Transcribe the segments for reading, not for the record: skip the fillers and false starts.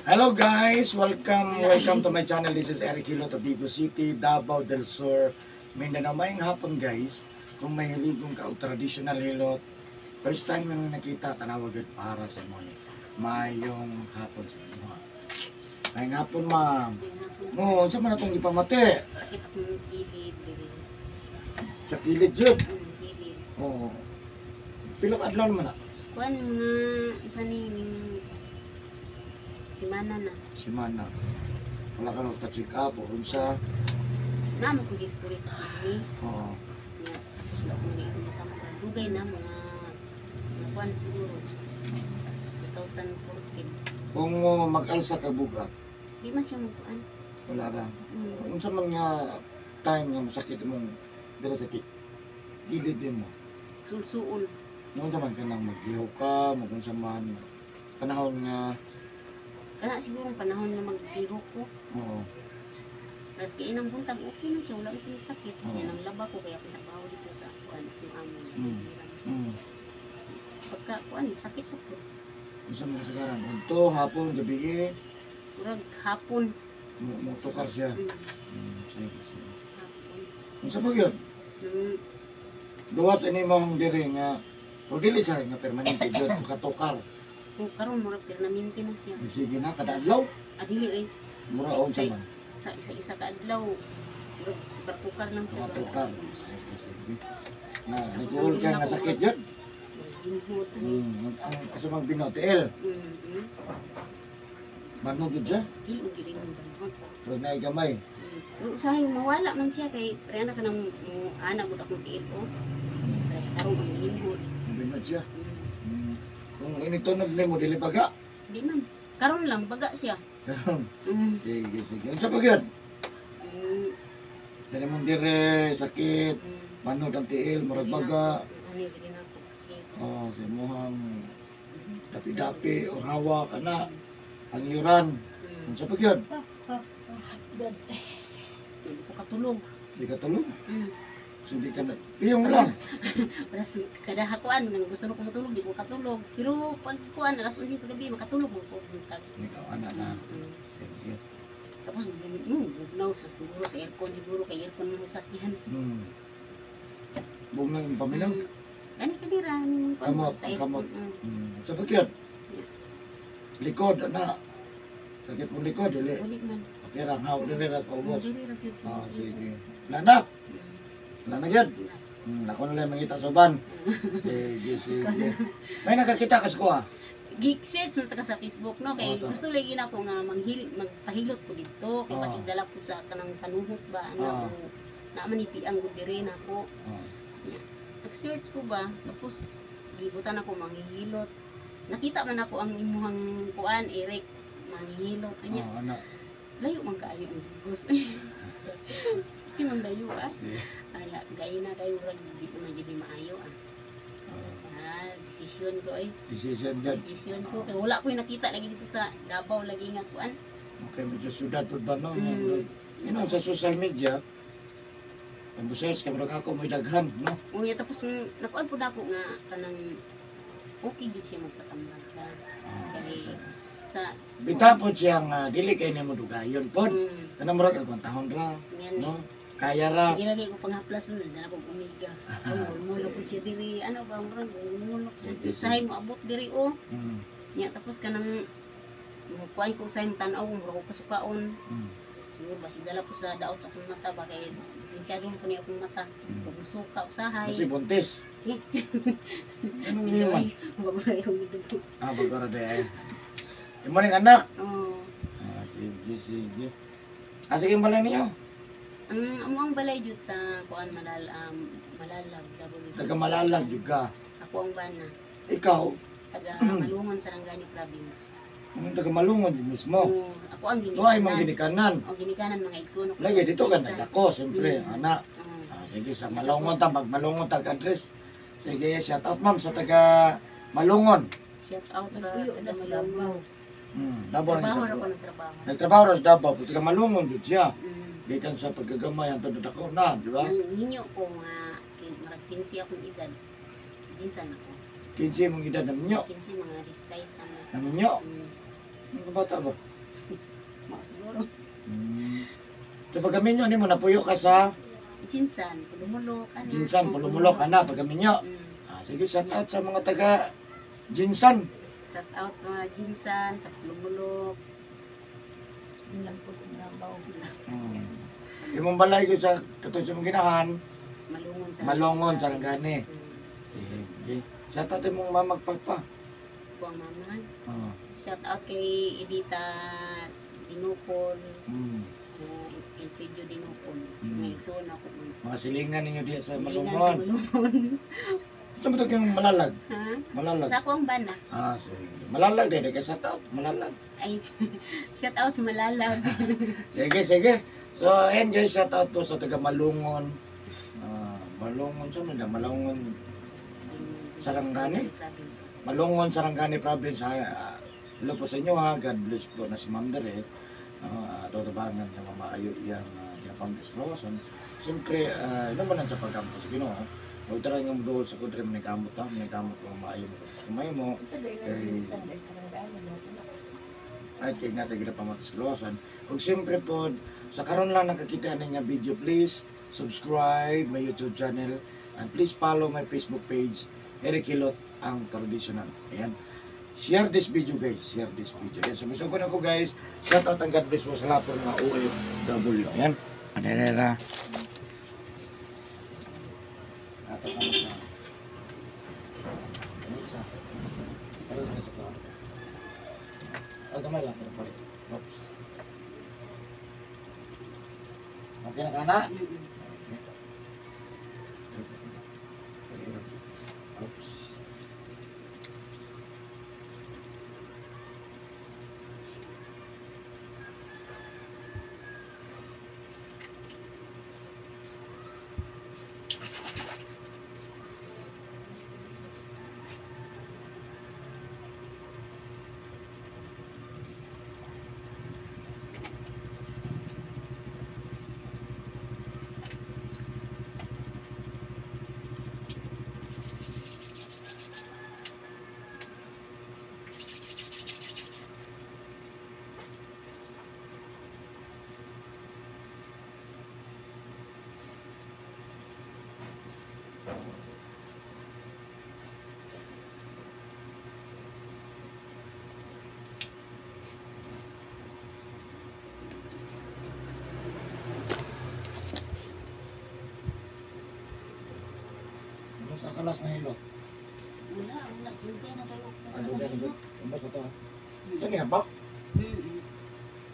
Hello guys! Welcome, welcome to my channel. This is Eric Hilot of Bigo City, Davao del Sur, Mindanao. Maayong hapon, guys. Kung mahilig ka og traditional hilot, first time mo nakita, tanawa gud para sa imo ni. Maayong hapon sa inyo. Maayong hapon, ma'am. Mo, unsa man atong gipamati? Sakit akong kilid diri. Sa kilid jud. Kilid. Oo. Pila ka adlaw naman na? Kuan, mga isa ni ning simana na. Simana. Wala ka nang pa-check up o unsa? Naa man ko history sa kidney. Nya wala akong gitambagan. Dugay na, mga kuan siguro 2014. Kung mo mag-alsa ka bugat, Di man siya magkuan. Wala ra. Unsa man nga time nga mosakit imong dira sa kilid nimo? Sulsuol. Unsa man kanang magliho ka, magunsa man panahon nga? Kana siguro panahon nga maglihok ko. Tapos kay inang buntag okay man siya, wala man siya sakit. Yan ang laba ko kaya akong trabaho dito sa kuan yung amo. Pagka kuan, sakit ko po. Unsa man kasagaran? Udto, hapon, gabi, Murag hapon. Mo motukar siya. Sige, sige. Hapon. Unsa ba gyud? Gawas ini mong diri nga o dili sa nga permanente gyud katukar. Kung karon murag permanente na siya. Sige na kada adlaw, Adili ay mura unsa man. Sa isa-isa ka adlaw. Murag tukar lang siya. Katukar. Sige, sige. Na nag-uul ka nga sakit yun. Ginhot. Ang asa mang binotiil. Manod jud siya. Di mo gyud imong banhot. Murag naay gamay. Pero usahay mawala man siya kay pre na kanang mo ana gud akong tiil ko. Surprise karon ang ginhot. Binod siya. Kung initunog nimo, dili baga. Di man. Karon lang baga siya. Karon. Sige, sige. Unsa pa gyud? Dili mong dire sakit, manod ang tiil, murag baga. Ano dili na ako sakit. Oh, sa imuhang dapi-dapi or hawak ana, pangyuran. Unsa pa gyud? Hindi ko katulog. Di ka tulog. So di ka na piyong lang. Para sa kada hakuan nang gusto ko matulog, di ko katulog. Pero pag kuan alas 11 sa gabi makatulog mo ko buntag. Ikaw ana na. Sige. Tapos bugnaw sa siguro sa aircon, siguro kay aircon man sakyan. Bugnaw yung paminaw. Gani kadira ning kuan Kamot, sa aircon. kamot. Unsa pa gyud? Likod ana. Sakit mong likod dili? Uli man. Okay ra, haw diri ra paubos. Dili ra gyud. Ah, sige. Wala na. Wala na gyud. Wala. Ako na lang mangita sa uban. Sige, sige. May nakakita ka sa kuha. Geek search man ta ka sa Facebook, no, kay Oo, to. gusto lagi na ako nga manghil magpahilot ko didto kay basig dala pud sa kanang panuhot ba ana o naa man ipiang gud diri nako. Nag-search ko ba, tapos gibutan ako manghihilot. Nakita man ako ang imuhang kuan, Eric, manghihilot unya. Oh, ana. Layo man kaayo ang Digos. Di man layo ah. Sige. Ala gay na kayo, murag di ko man jud ni maayo ah. Ah, desisyon ko ay. Decision dyan. Desisyon ko kay wala ko'y nakita lagi dito sa Davao lagi nga kuan. Okay, medyo syudad po ba, no? Mm. Sa social media, ang search kay murag ako may daghan, no? Unya tapos nakuan pud ako nga kanang okay gyud siya magpatambag ka Ah, Kay sa Bitaw po siya nga dili kay nimo dugayon pod. Kanang murag agwang tahon ra, Yan no? Kaya ra. Sige lagi ko panghaplas nun, dala kong umiga. Mulok po siya diri, ano ba, murag mulok. Sige, sige. Usahay mo abot diri oh. Nya tapos kanang kuan ko usahay mo tan-aw, murag ko kasukaon. Siguro basig dala po sa daot sa akong mata ba kay masyado po niya akong mata. Kung musuka usahay. Kasi buntis. Eh. Anong niman? Bago ra yung dugo. Ah, bago ra day. Imo ning anak. Oh. Ah, sige, sige. Ah, sige mo lang ninyo. Ang amo ang balay jud sa kuan Malalag, Davao. Taga Malalag jud ka. Ako ang bana. Ikaw, Taga Malungon, Sarangani Province. Ang taga Malungon jud mismo. Oo, ako ang No ay mong ginikanan. ginikanan. O ginikanan mga igsoon ako. Lagi dito ka Sa- nagdako, siyempre, ana. Oo. Ah, sige, sa Malungon ta, mag Malungon tag address. Sige, shout out, ma'am, sa taga Malungon. Shout out sa Nagtuyo taga na sa Malungon. Davao. Davao rin Trabaho sa ra ko nagtrabaho. Nagtrabaho ra sa Davao, pero taga Malungon jud siya. Gikan sa pagkagamay ang dako na, di ba? Nang ninyo ko nga kay marag 15 akong edad. Jinsan ako. 15 mong edad na minyo. 15, mga 16 ana. Na minyo. Mm. Ano bata ba? Mao siguro. So pagkaminyo nimo napuyo ka sa Jinsan, Pulumulok, ana. Jinsan, Pulumulok ana pagkaminyo. Ah, sige, shout out sa mga taga Jinsan. Shout out sa mga Jinsan, sa Pulumulok. Lang po kung nabaw. Imong balay ko sa katong sa imong ginahan, Malungon sa Malungon, Sarangani. Sige. Shout out imong mama papa. Ko ang mama. Oh. Shout out kay Edita Dinupol, Elpidio Dinupol. Nga igsoon ako mga Mga silingan ninyo diya sa silingan sa Malungon. Malungon. Sa mo yung malalag? Ha? Malalag. Sa ako ang bana. Ah, sige. Malalag dahil kay shout out, malalag. Ay, shout out sa Malalag. Sige, sige. So, ayan guys, shout out po sa taga Malungon. Ah, Malungon sa nila, Malungon, Sarangani? Province. Malungon, Sarangani Province. Ha, ah, hello po sa inyo ha. God bless po na si Ma'am Dere. Tatabangan nga mamaayo iyang kinapamtis kalawasan. Siyempre, naman lang sa pagkampo sa Ginoo. Huwag tara nga moduol sa kudre manikamot ha. Manikamot ko maayo mo sa kumay mo. Sa dahil nga Kay- Jinsan, dahil sa Sarangani, no? At kay natin ginapamatis kalawasan. Ug siyempre po, sa karon lang nakakita ninyo video, please subscribe my YouTube channel and please follow my Facebook page, Eric Hilot, ang traditional. Ayan. Share this video guys, share this video. Ayan, sumisugod ako guys. Shout out and God bless po sa lahat po ng mga OFW. Ayan. Adelera. Ato ka mo sa. Ano isa? Pero na sa kwarto. Ah, gamay lang, pero palit. Oops. Okay na ka na? Okay. Oops. Ano sa kalas na hilot? Wala, wala. Dugay na kayo. Ah, dugay na gud. Umbas na to ha. Saan ni habak?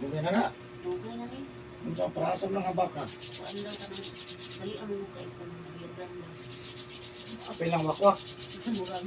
Dugay na na. Dugay na rin. Unsa ang parasam lang habak ha? Kuan daw ka ng dali ang mga kay kung nagirgan na. Apil lang wakwak. Murag.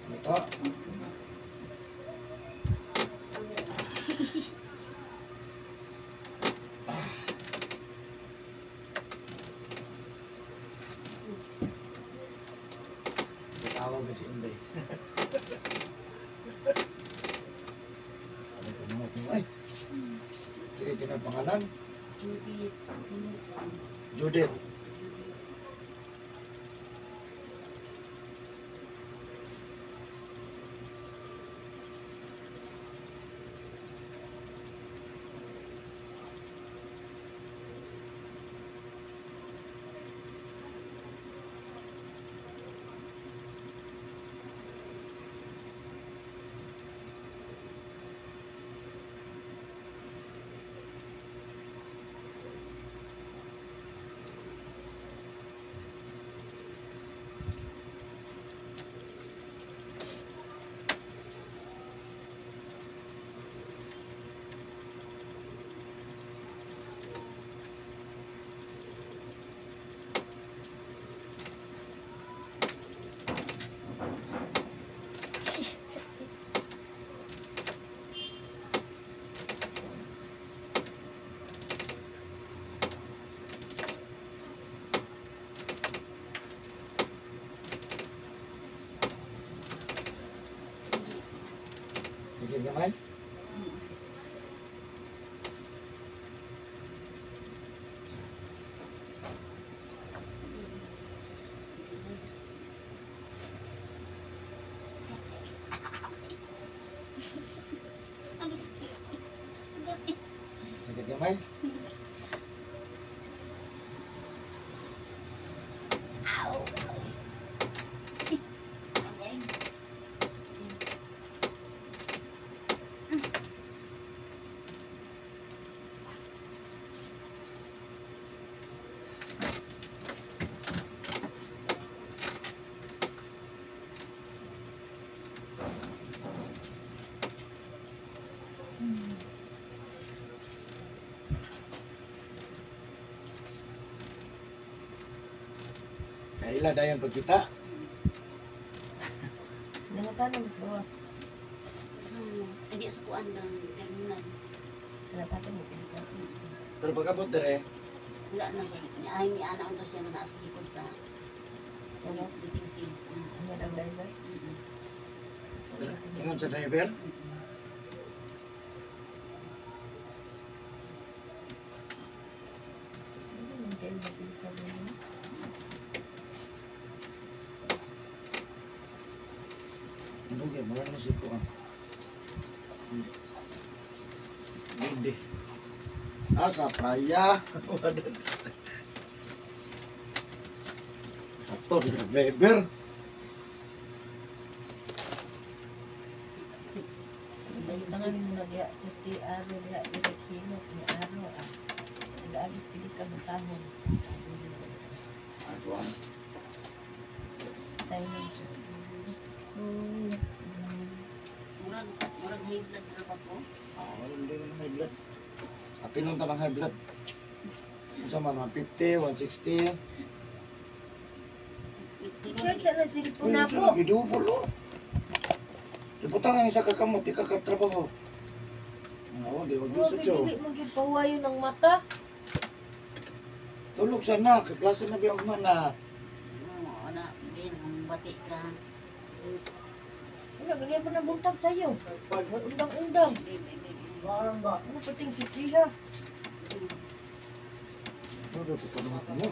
Ito. Tawag na si Inday. Ano pa naman ito? Ay! Sige, kinapangalan? Judith. Judith. Judith. Sakit gamay? Ow! Kaila dayon pagkita. Nangutan mas gawas. So, hindi sa kuan ng terminal. Kalapatan mo pinita. Pero pag-abot dire, Wala na kay ni ay ni ana unto siya na naas likod sa Ano? BTC. Ano ang driver? Ingon sa driver, Hindi man kayo mapilita mo. Dugay, mura na si kuan. Hindi. Ah, sa playa. Ato, driver. Tangan mo na diya, Tuesday aro diya, direk hilot ni aro ah. Nagaagis pili ka masahon. Ah, kuan. Silence. Murag murag high blood ra ba ko? Ah, wala hindi na high blood. Apinon ta ng high blood. Unsa man, 150, 160. Check sa na cellphone na po. Gidubol oh. Ibutang ang isa ka kamot, di ka katrabaho. Oo, di wag Oh, sa tiyo. dili mo gyud pahuwayo ng mata. Tulog sana, kay klase na biyog man na. Oo, ana, din bati ka. Wala ganyan pa na buntag sa'yo. Undang-undang. Di. Ano pating siksiha? Ano ba ito naman mo?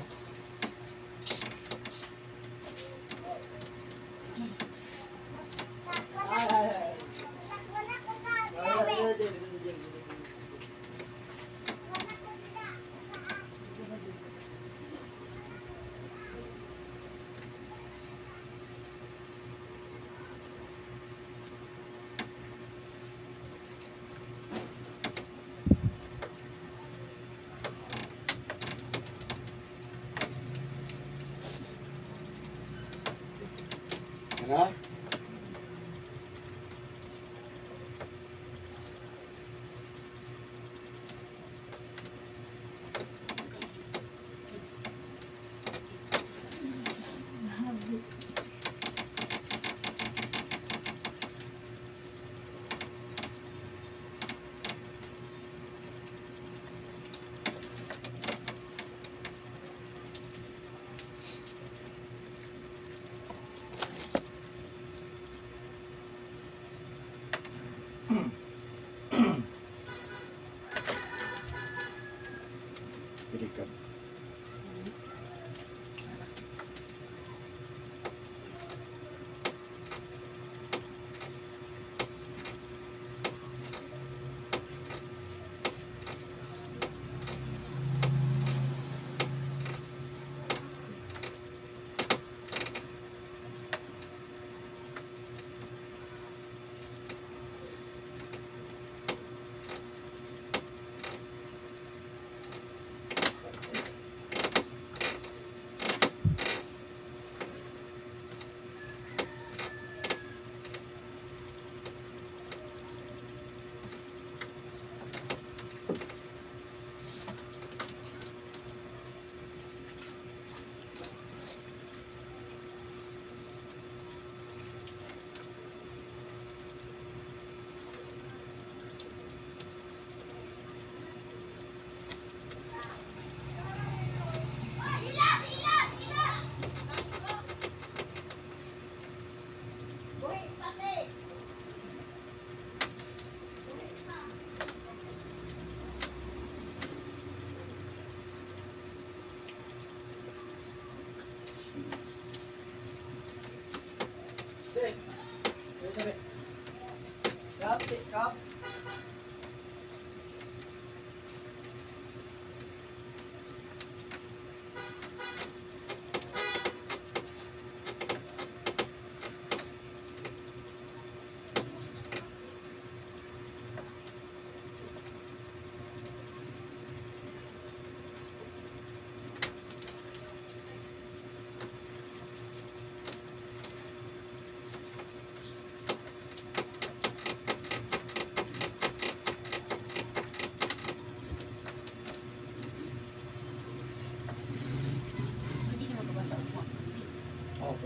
Tara. Pili ka.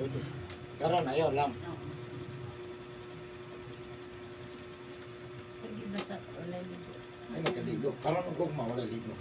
Pwede. Karon ayaw lang. Oo. Pwede ba sa online ligo? Ay, nakaligo. Karon og gugma wala ligo.